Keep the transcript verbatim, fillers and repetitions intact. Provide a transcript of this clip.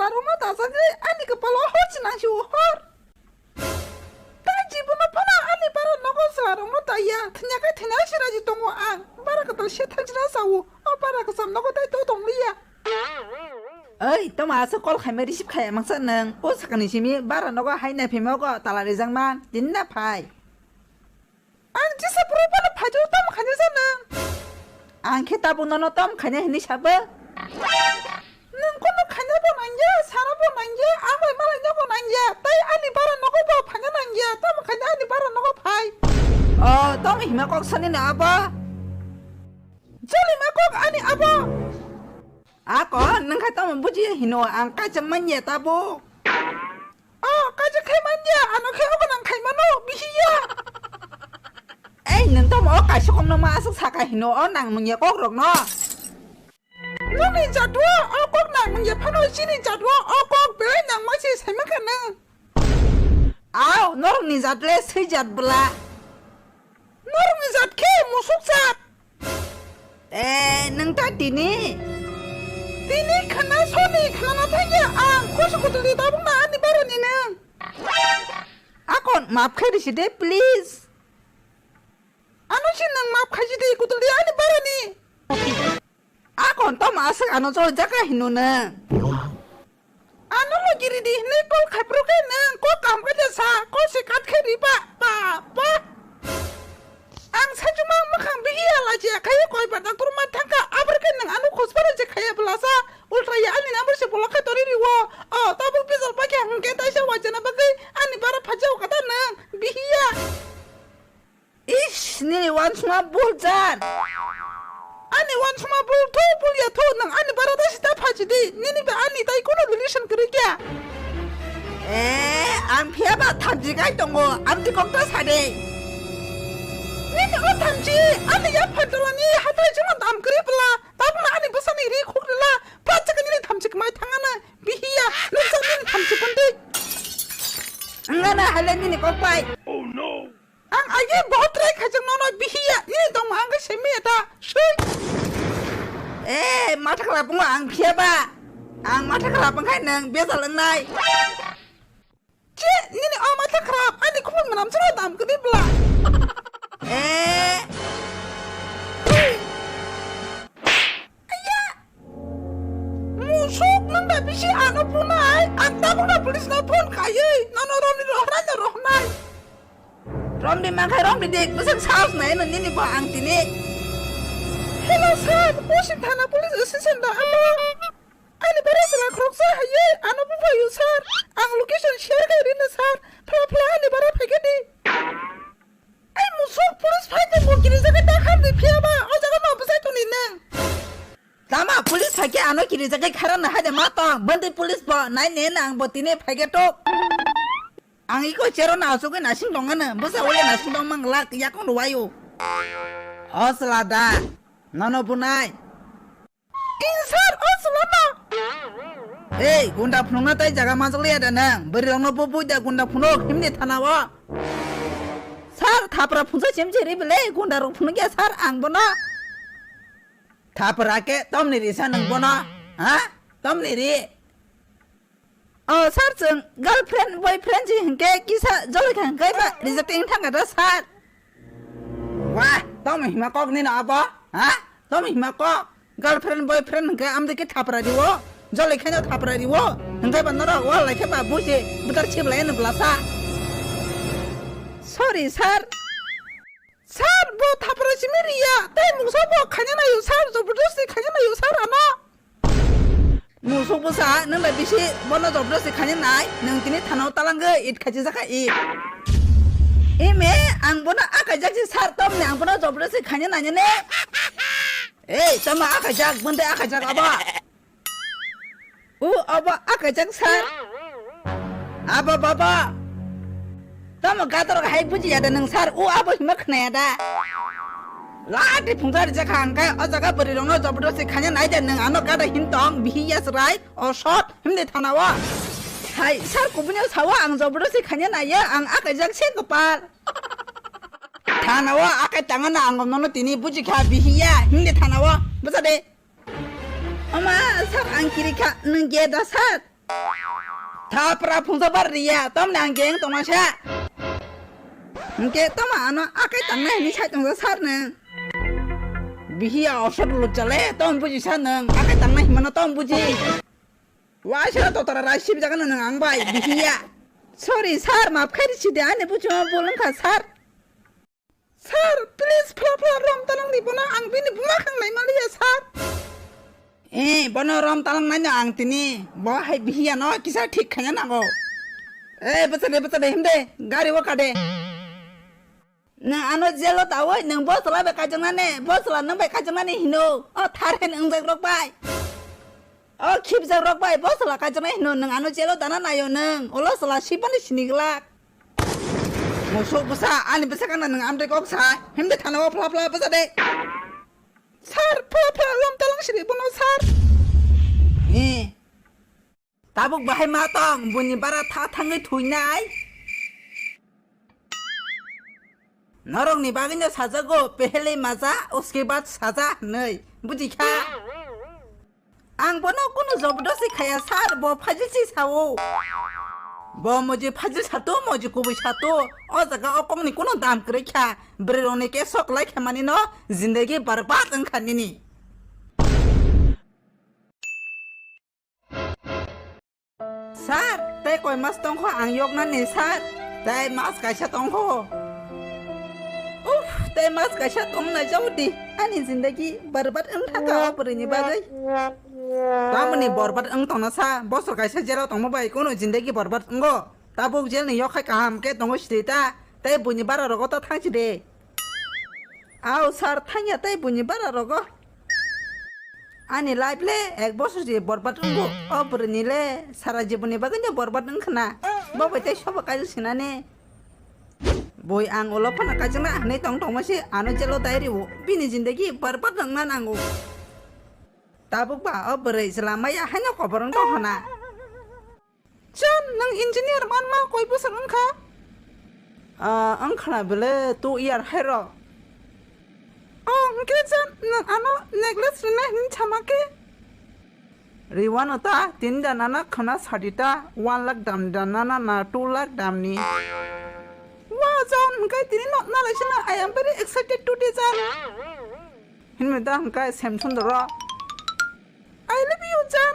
Aroma tajagwi ani kwpalo hor chinang si hor. Tai jibono phano ani bara nogo chwlarokno taiya, thwngya khe thwngya si raji tongo ang. Bara kwtal se thajina sao, o bara kwcham nogo tai to tongliya. Oi, toma aswk call khaima receive khaiya mangsa nwng? O sakani simi bara nogo hai nai phimogo tala rijak man, tini na phai. Ang jesa bwrwi bono phaijak tamo khaina sa nwng? Ang khe tabuk nono tamo khaina hinwi sabo? Nwng kono khaina bo nangya, sana bo nangya, ang bai malai nogo nangya, tai ani bara nogo bo phaina nangya, tamo khaina ani bara nogo phai. O, tamo hima kok sani na abo? Jolima kok ani abo. Ako, nwng khe tamo bujiya hino, ang kaisa manya tabuk. O, kaisa khai manya, ano khe ogo nang khai mano, bihiya. Ei, nwng tamo o kaisa kokno ma aswk saka hino, o nang manya kokrokno. Nokni jatwa o kok nang manya phano chini jatwa o kok belai nang ma se sai mankha nwng. Au, norokni jat le swi jat bwla. Norokni jat khe musuk jat. Eh, nwng ta tini? Tini khana soni khana thangya ang khoso kutuli tabuk na ani barani nwng. Akon map khe risi de, please. Ano si nwng map khaisi de kutuli ani barani. Akon tamo aswk ano choli jaka hino nwng. Ano logi ridi hinwi call khai phuru khe nwng kok kaham khe de sa, call se cut khe riba, ba, ba. Ang saichung ma mwkhang bihiya lachiya khai koi ba doctor ma thangkha, abor khe nwng ano khosbar se khaiya bwlasa, ultra ya ani number se block khai tori riwo. O, tabuk bijal pakya hwnkhe taisa waijana bagwi ani bara phaijao kata nwng, bihiya. Ish, nini wansukma bul jar. Ani wansukma bul thu, bul ya thu, nwng ani bara da sita phaji di. Nini ba ani tai kono relation kwrwi kya? Eh, ang phiya ba thamchi kai tongo, amtwi kok ta sa de. Nini o thamchi, ani ya phantalani hatai jima dam kwrwi bwla, tabukno ani bwsani ri khuk rwla, phat chakhe nini thamchi kwmai thangana, bihiya, nuksa nini thamchi pandi. Ngana hale nini kok pai. Oh no. Ang agi bahut try khaijak nono bihiya, nini tongma ang khe simi eta, sui. Eh, matha khlap wngo ang phiya ba. Ang matha khlap wngkhai nwng bejal wngnai. Che, nini o matha khlap, ani khulum mwnam chwla dam kwdi bla. Eh. Aya. Musuk nwng da bisi ano punai, ang tabuk na police no phone khaiwi, nono romni rohornai no rohornai. Romni mankhai romni dik, bwswk sahos nai no nini bo ang tini. Hello sir, Posim thana police station da abo. Ani bara sala khoroksa haiwi ano buphaio sir, ang location share khai rino sir, phla phla ani bara phaikhe di. Ai musuk police phai tongbo kiri jaga dakhar di phiya ba, o jaga no bwsai tongni nwng. Tama police phaikhe ano kiri jaga khara na haide ma tong, bwndwi police bo nai ne nang bo tini phaikhe tok. Ang iko chero na asugwi nasing tongano, bwsa wale nasing tong mang lak yakung rwayo. O sala da, nono bunai. Insar o sala no. Ei, gunda phunukna tai jaga majak liya da nang, bwrwi rokno bo bui da gunda phunuk, himni thana o. Sir, thapra phunsa chim chiri bele, gunda rok phunuk ya sir, ang bono. Thapra ke tomni risa nang bono, ha? Tomni ri. O sir, chwng girlfriend, boyfriend si hinkhe kisa joloi kha hinkhe ba rejecting thangkha da sir. Wah, tamo hima kok nini abo? Ha? Tamo hima kok? Girlfriend, boyfriend hinkhe amde khe thapra riwo? Joloi khaino thapra riwo? Hinkhe ba norok wal lai khe ba busi butar chip lai no blasa. Sorry sir. Sir, bo thapra simi riya, tei mungsa bo khaina nayo sir, jabardasti khaina nayo sir ano. Musuk bwsa, nwng bai bisi bono jabardasti khaina nai, nwng tini thana o talangwi it khachi jaka it. Ime, ang bono akaijak si sir, tomni ang bono jabardasti khaina nai ne. Ei, tamo akaijak, bwndwi akaijak abo. U obo akaijak sir. Abo baba. Tamo gator hai bujiya da nwng sir. U abo hima khnaya da. Lati phungsa rijak kha hwnkhe o jaga bwrwi rokno jabardasti khaina nai da nwng ano gada hin tong bihiya chwrai o shot himni thana o. Hai sir kubuni o sawa ang jabardasti khaina naiya ang akaijak se kwpal. Thana o akai tangana ang nono tini buji kha bihiya himni thana o. Bwsa de. Oma, sir, ang kiri kha, nwng ge da, sir? Thapra phungsa bar riya, tom nang geng tongma sa. Hingke toma ano akai tangnai hini sai tongsa sar nang. Bihiya osot lujale, tom buji sa nang, akai tangnai himano tom buji. Waisa to tara rai sib jaga nang ang bai, bihiya. Sorry sir, map khai risi de, ani buji ma bolong kha sir. Sir, please, phla phla rom talang di bono, ang bini buma khang nai maliya, sir. Eh, bono rom talang nai no ang tini, bo hai bihiya no kisa thik khanya nango. Eh, bwsa de, bwsa de, himde, gari o kade. Nang ano jelo tawoi, nang bosla bai kajang nane, bosla nang bai kajang nane hino, o thar hen wngjak rok bai. O khibjak rok bai, bosla kajang nai hino, nang ano jelo dana nayo nang, olo sala sibani sini glak. Mosok bwsa, ani bwsa kana nwng amtwi kok sa, himde thana o phla phla bwsa de. Sir, phla phla rom talang siri bono sir. Eh. Tabuk bahai ma tong, buni bara tha thangwi thuinai. Norokni bagwino sajago, pehele maja, uske baad saja hinwi. Bujikha? Ang bono kunu jobdosti khaya sir, bo phajil si sao. Bo moji phajil sato, moji kubui sato. O jaga o kokni kunu dam kwrwi kha. Bwrwi rokni ke sok lai kha mani no, jindagi barbad wngkha nini. Sir, tei koi mas tongkho ang yoknani sir? Tei mas kaisa tongkho. Uff, tei mas kaisa tong nai jao di. Ani jindagi barbad wng thaka o bwrwini bagwi. Tamoni barbad wng tongna sa, bosor kaisa jelo tongma bai kono jindagi barbad wngo. Tabuk jelni yokhai kaham khe tongo sidi ta, tei buini bara rogo ta thangsi de. Au sir, thangya tei buini bara rogo. Ani life le ek bosor je borbad wngo. O bwrwini le sara jibonni bagwi no borbad wngkhna. Bo bai tei sobo kaijak sinani. Boi ang ulo phano kaijakna hinwi tong tongma se ano jelo dai rio. Bini jindagi borbad wngna nango. Tabuk ba o bwrwi chwla maya haino kobor wng tong khna. Jan, nwng engineer manma koi bwswk wngkha? Ah, wngkhana bele two year hairo. Oh, hwnkhe Jan, nwng ano necklace rwna hinwi sama khe? Riwano ta, tini danana khwna sadi ta, one lakh dam danana na two lakh damni. Wow, Jan, hwnkhe tini no nalaisano, I am very excited today, Jan. Hinwi da hwnkhe Semsondoro. I love you, Jan.